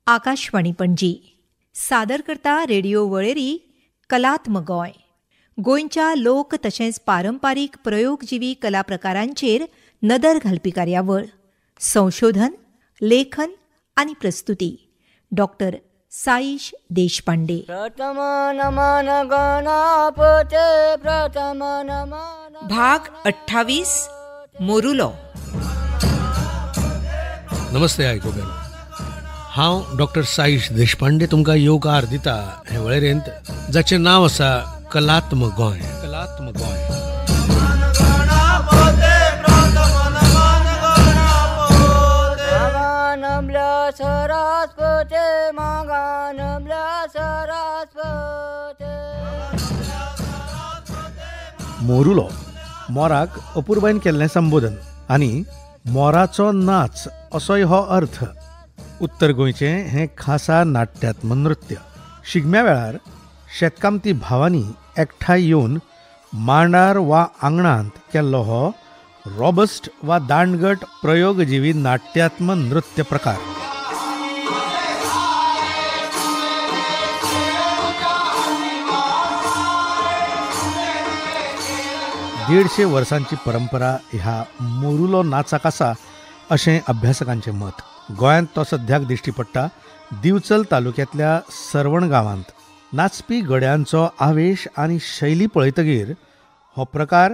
आकाशवाणी पणजी. सादर करता रेडिओ वळेरी कलात्म गोंय. गोंयच्या लोक तशेंच पारंपारीक प्रयोगजिवी कला प्रकारांचेर नदर घालपी कार्यावळ. संशोधन, लेखन आनी प्रस्तुती डॉक्टर साईश देशपांडे. भाग 28, मोरुलो. नमस्ते आयकुप्यांनो, हांव डॉक्टर साईश देशपांडे तुमकां येवकार दिता हे वळेरेंत जाचें नांव आसा कलात्म गोंय. कलात्म गोंय. मोरुलो मोराक अपुरबायन केल्लें संबोधन आनी मोराचो नाच असोय हो अर्थ. उत्तर गोंयचें हें खासा नाट्यात्म नृत्य. शिगम्या वेळार शेतकामती भावांनी एकठांय येवन मांडार वा आंगणांत केल्लो हो रॉबस्ट वा दांडगट प्रयोगजीवी नाट्यात्म नृत्य प्रकार. 150 वर्सांची परंपरा ह्या मोरुलो नाचाक आसा अशें अभ्यासकांचें मत. गोंयांत तो सद्याक दिश्टी पडटा दिवचल तालुक्यांतल्या सर्वण गांवांत. नाचपी गड्यांचो आवेश आनी शैली पळयतगीर हो प्रकार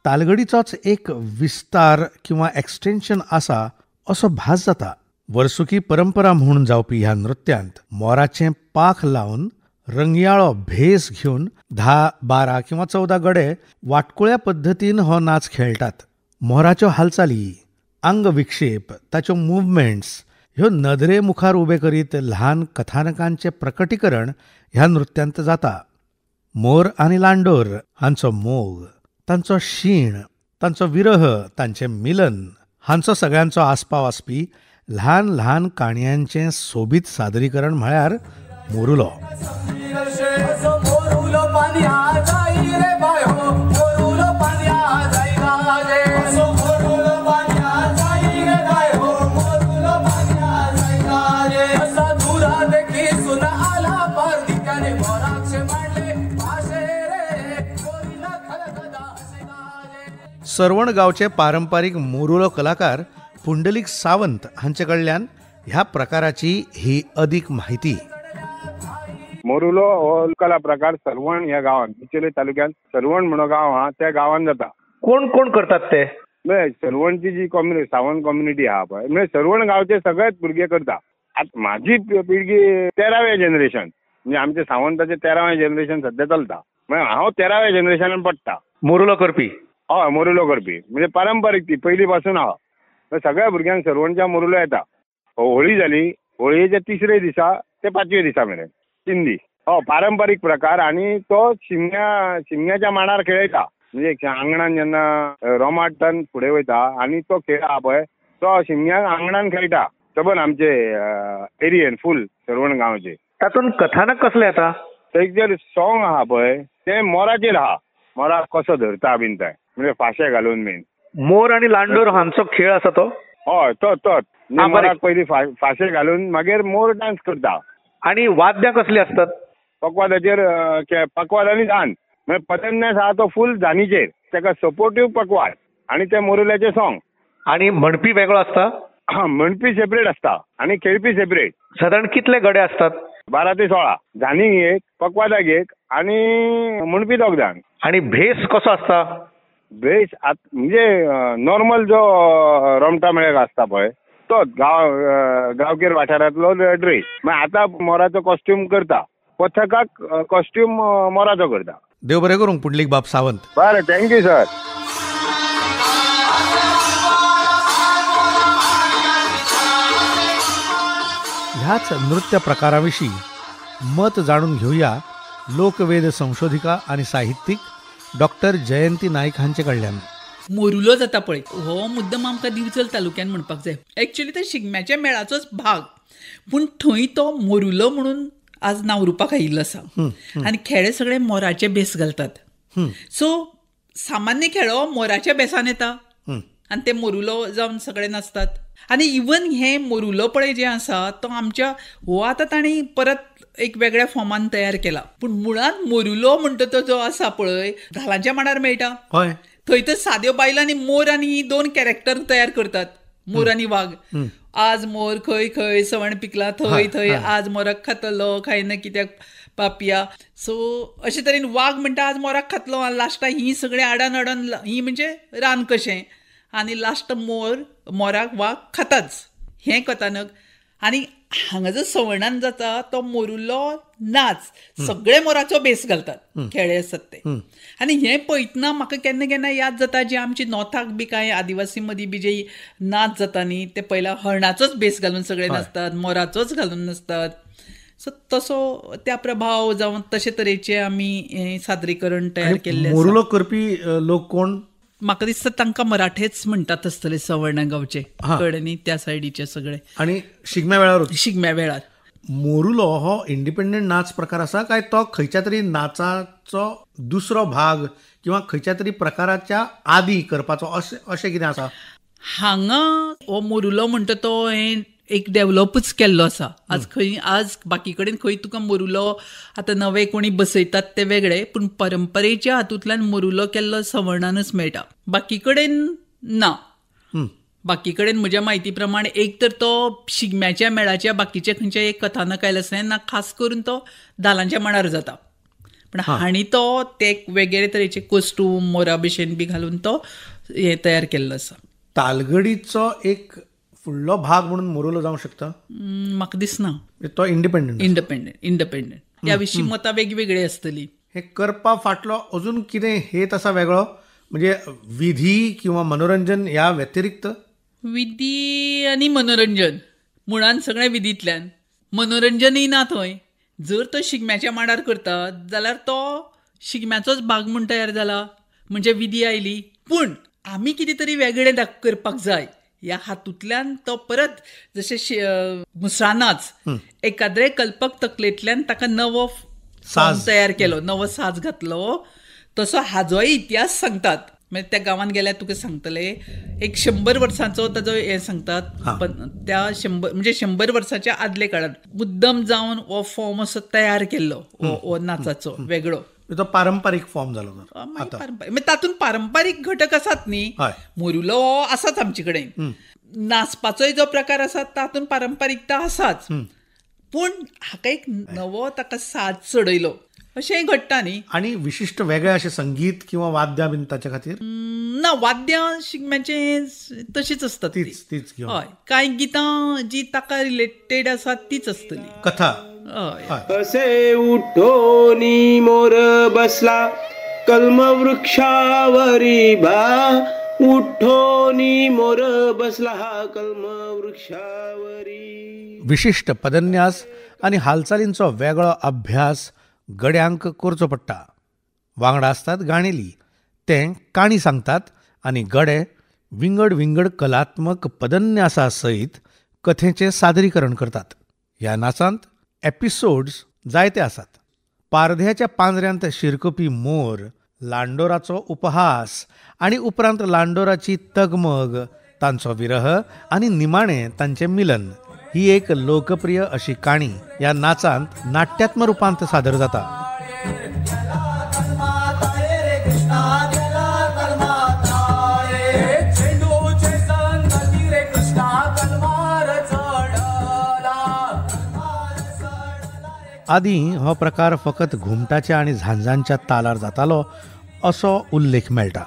तालगडीचोच एक विस्तार किंवा एक्सटेन्शन आसा असो भास जाता. वर्सुकी परंपरा म्हूण जावपी ह्या नृत्यांत मोराचें पाख लावन रंगयाळो भेस घेवन 10, 12 किंवा 14 गडे वाटकुळ्या पद्दतीन हो नाच खेळटात. मोराच्यो हालचाली, अंगविक्षेप, ताच्यो मुवमेंट्स ह्यो नदरे मुखार उबे करीत ल्हान कथानकांचें प्रकटीकरण ह्या नृत्यांत जाता. मोर आनी लांडोर हांचो मोग, तांचो शीण, तांचो विरह, तांचें मिलन हांचो सगळ्यांचो आस्पाव आसपी ल्हान ल्हान काणयांचें सोबीत सादरीकरण म्हळ्यार मोरुलो. सर्वण गांवचे पारंपारीक मोरुलो कलाकार पुंडलीक सावंत हांचे कडल्यान ह्या प्रकाराची ही अदीक म्हायती. मोरुलो हो कला प्रकार सर्वण ह्या गांवांत, दिवचले तालुक्यांत सर्वण म्हणून गांव आहा त्या गांवांत जाता. कोण कोण करतात ते? सर्वणची जी कम्युनिटी, सावंत कम्युनिटी आहा पळय, म्हणजे सर्वण गांवचे सगळेच भुरगे करता. आतां म्हाजी पिळगी 13व्या जनरेशन, म्हणजे आमचे सावंताचे 13व्या जनरेशन सद्या चलता, म्हणजे हांव 13व्या जनरेशनान पडटा. मोरुलो करपी? हय, मोरुलो करपी म्हणजे पारंपारीक ती पयलीं पासून आहा. सगळ्या भुरग्यांक सर्वणच्या मोरुलो येता. होळी जाली, होळयेच्या तिसरे दिसा ते 5व्या दिसा मेरेन 3 दीस हो पारंपारीक प्रकार. आनी तो शिमग्याच्या मांडार खेळयता. म्हणजे आंगणान जेन्ना रोमाटन फुडें वयता आनी तो खेळ आहा पळय तो शिमग्याक आंगणान खेळटा. सबंद आमचे एरियन फूल सर्वण गांवचे. तातूंत कथानक कसलें येता? थंय सॉंग आहा पळय तें मोराचेर आहा. मोराक कसो धरता बीन ते, म्हणजे फाशे घालून बीन. मोर आनी लांडोर हांचो खेळ आसा तो? हय, तोच. मोराक पयलीं फाशे घालून मागीर मोर डांस करता. आनी वाद्यां कसलीं आसतात? पकवादाचेर, पकवाद आनी धान. म्हणजे पतन्यास आहा तो फूल धानीचेर, ताका सपोर्टीव पकवाद आनी ते मोरुल्याचें सॉंग. आनी म्हणपी वेगळो आसता? म्हणपी सेपरेट आसता आनी खेळपी सेपरेट. सादारण कितले गडे आसतात? 12 ते 16. धानीक एक, पकवादाक एक आनी म्हणपी 2 जाण. आनी भेस कसो आसता? भेस म्हणजे नॉर्मल जो रोमटा मेळ्याक आसता पळय तोच गांवगीर वाठारांतलो ड्रेस. मागीर आतां मोराचो कॉस्ट्यूम करता, पथकाक कॉस्ट्यूम मोराचो करता. देव बरें करूंक पुंडलीक बाब सावंत. बरें, thank you sir. ह्याच नृत्य प्रकाराविशीं मत जाणून घेवया लोकवेद संशोधिका आनी साहित्यीक डॉक्टर जयंती नाईक हांचे कडल्यान. मोरुलो जाता पळय हो मुद्दम आमकां दिवचल तालुक्यान म्हणपाक जाय. एक्चुअली ते शिगम्याच्या मेळाचोच भाग, पूण थंय तो मोरुलो म्हणून आज नांव रुपाक आयिल्लो आसा. आनी खेळे सगळे मोराचे भेस घालतात. सो सामान्य खेळो मोराच्या भेसान येता आनी ते मोरुलो जावन सगळे नाचतात. आनी इवन हें मोरुलो पळय जें आसा तो आमच्या हो आतां तांणी परत एक वेगळ्या फॉर्मान तयार केला, पूण मुळांत मोरुलो म्हणटा तो जो आसा पळय धालांच्या मांडार मेळटा. हय, थंय तर साद्यो बायलो आनी मोर आनी ही दोन कॅरेक्टर तयार करतात, मोर आनी वाग. आज मोर खंय खंय सवण पिकला थंय थंय, आज मोराक खातलो खायना कित्याक पापया. सो अशे तरेन वाग म्हणटा आज मोराक खातलो, आनी लास्टाक ही सगळीं आडान आडान ही म्हणजे रान कशें, आनी लास्ट मोर मोराक वाग खाताच हें कथानक. आनी हांगा जो सवणान जाता तो मोरुलो नाच, सगळे मोराचो बेस घालतात खेळे आसात ते. आनी हें पळयतना म्हाका केन्ना केन्ना याद जाता जे आमची नॉर्थाक बी कांय आदिवासी मदीं बी जे नाच जाता न्ही ते पयला हरणाचोच बेस घालून सगळे नाचतात, मोराचोच घालून नाचतात. सो तसो त्या प्रभाव जावन तशे तरेचे आमी हें सादरीकरण तयार केल्लें. मोरुलो करपी लोक कोण? म्हाका दिसता तांकां मराठेच म्हणटात आसतले, सवर्णा गांवचे कडे न्ही त्या सायडीचे सगळे. आनी शिगम्या वेळार, शिगम्या वेळार मोरुलो हो इंडिपेंडंट नाच प्रकार आसा काय तो खंयच्या तरी नाचाचो दुसरो भाग किंवा खंयच्या तरी प्रकाराच्या आदी करपाचो अशें अशें कितें आसा? हांगा हो मोरुलो म्हणटा तो हें एक डेवलपूच केल्लो आसा. आज खंय आज बाकी कडेन खंय तुका मोरुलो आतां नवे कोणी बसयतात ते वेगळे, पूण परंपरेच्या हातूंतल्यान मोरुलो केल्लो सवर्णानच मेळटा, बाकी कडेन ना. बाकी कडेन म्हज्या म्हायती प्रमाण एक तर तो शिगम्याच्या मेळाच्या बाकीच्या खंयच्या एक कथानक आयलें आसना ना, खास करून तो धालांच्या मांडार जाता, पण हांणी तो ते वेगळे तरेचे कोस्ट्यूम मोरा भशेन बी घालून तो हे तयार केल्लो आसा. तालगडीचो एक फुडलो भाग म्हणून मोरुलो जावंक शकता? म्हाका दिसना, तो इंडिपेंडंट. इंडिपेंडंट इंडिपेंडंट ह्या विशीं मतां वेगवेगळी आसतली. हे करपा फाटलो अजून कितें हेत आसा वेगळो, म्हणजे विधी किंवा मनोरंजन ह्या व्यतिरिक्त? विधी आनी मनोरंजन मुळान सगळें विधींतल्यान, मनोरंजनूय ना थंय. जर तो शिगम्याच्या मांडार करता जाल्यार तो शिगम्याचोच भाग म्हूण तयार जाला, म्हणजे विधी आयली. पूण आमी कितें तरी वेगळें करपाक जाय ह्या हातूंतल्यान तो परत जशें मुसळा नाच एकाद्रे कल्पक तकलेंतल्यान ताका नवो साज तयार केलो, नवो साज घातलो, तसो हाजोय इतिहास सांगतात. म्हणजे त्या गांवांत गेल्यार तुका सांगतले एक 100 वर्सांचो ताजो हें सांगतात, पण त्या 100 म्हणजे 100 वर्साच्या आदले काळार मुद्दम जावन हो फॉर्म असो तयार केल्लो हो नाचाचो वेगळो, तो पारंपारीक फॉर्म जालो. पारंपारीक तातूंत पारंपारीक घटक आसात न्ही, मोरुलो हो आसाच आमचे कडेन, नाचपाचोय जो प्रकार आसा तातूंत पारंपारीकता आसाच, पूण हाका एक नवो ताका साज चडयलो अशेंय घडटा न्ही. आनी विशिश्ट वेगळे अशें संगीत किंवा वाद्यां बीन ताच्या खातीर ना? वाद्यां शिगम्याचें तशीच आसतात, तीच. हय, कांय गितां जी ताका रिलेटेड आसात तीच आसतली. कथा कसे उठोनी मोर बसला कलम वृक्षावरी बा, उठोनी मोर बसला कलम वृक्षावरी. विशिश्ट पदन्यास आनी हालचालींचो वेगळो अभ्यास गड्यांक करचो पडटा. वांगडा आसतात गाणेली, ते काणी सांगतात आनी गडे विंगड विंगड कलात्मक पदन्यासा सयत कथेचें सादरीकरण करतात. ह्या नाचांत एपिसोड्स जायते आसात. पारध्याच्या पांजऱ्यांत शिरकपी मोर, लांडोराचो उपहास आनी उपरांत लांडोराची तगमग, तांचो विरह आनी निमाणें तांचें मिलन ही एक लोकप्रिय अशी काणी ह्या नाचांत नाट्यात्म रुपांत सादर जाता. आदीं हो प्रकार फकत घुमटाच्या आनी झांजांच्या तालार जातालो असो उल्लेख मेळटा.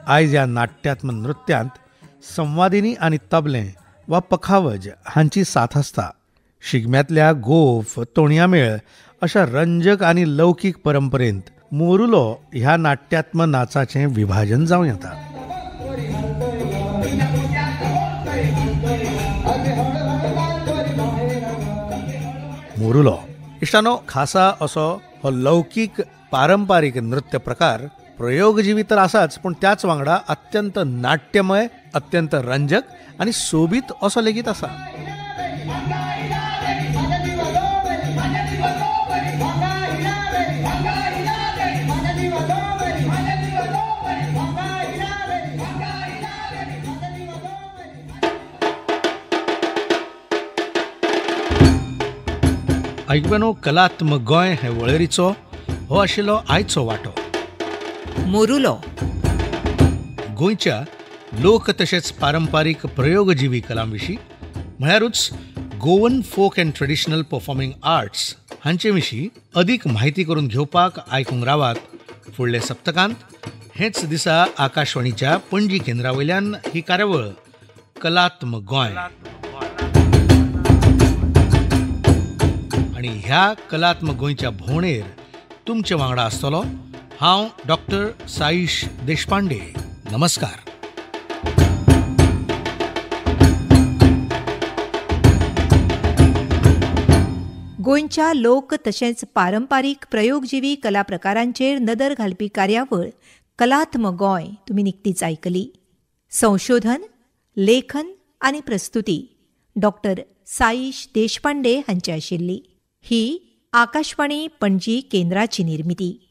आयज ह्या नाट्यात्म नृत्यांत संवादिनी आनी तबलें वा पखावज हांची साथ आसता. शिगम्यांतल्या गोफ, तोणयामेळ अशा रंजक आनी लौकीक परंपरेंत मोरुलो ह्या नाट्यात्म नाचाचें विभाजन जावं येता. मोरुलो इश्टानो खासा असो हो लौकीक पारंपारीक नृत्य प्रकार प्रयोगजीवी तर आसाच, पूण त्याच वांगडा अत्यंत नाट्यमय, अत्यंत रंजक आनी सोबीत असो लेगीत आसा. आयकुप्यांनो, कलात्मक गोंय हे वळेरीचो हो आशिल्लो आयचो वांटो. मोरुलो गोंयच्या लोक तशेंच पारंपारीक प्रयोगजिवी कलां विशीं म्हळ्यारूच Goan folk and traditional performing arts हांचे विशीं अदीक म्हायती करून घेवपाक आयकूंक रावात फुडल्या सप्तकांत हेच दिसा आकाशवाणीच्या पणजी केंद्रा वयल्यान ही कार्यावळ कलात्मक गोंय. आनी ह्या कलात्मक गोंयच्या भोंवडेर तुमचे वांगडा आसतलो हांव डॉक्टर साईश देशपांडे. नमस्कार. गोंयच्या लोक तशेंच पारंपारीक प्रयोगजिवी कला प्रकारांचेर नदर घालपी कार्यावळ कलात्मक गोंय तुमी निकतीच आयकली. संशोधन, लेखन आनी प्रस्तुती डॉक्टर साईश देशपांडे हांची आशिल्ली. ही आकाशवाणी पणजी केंद्राची निर्मिती.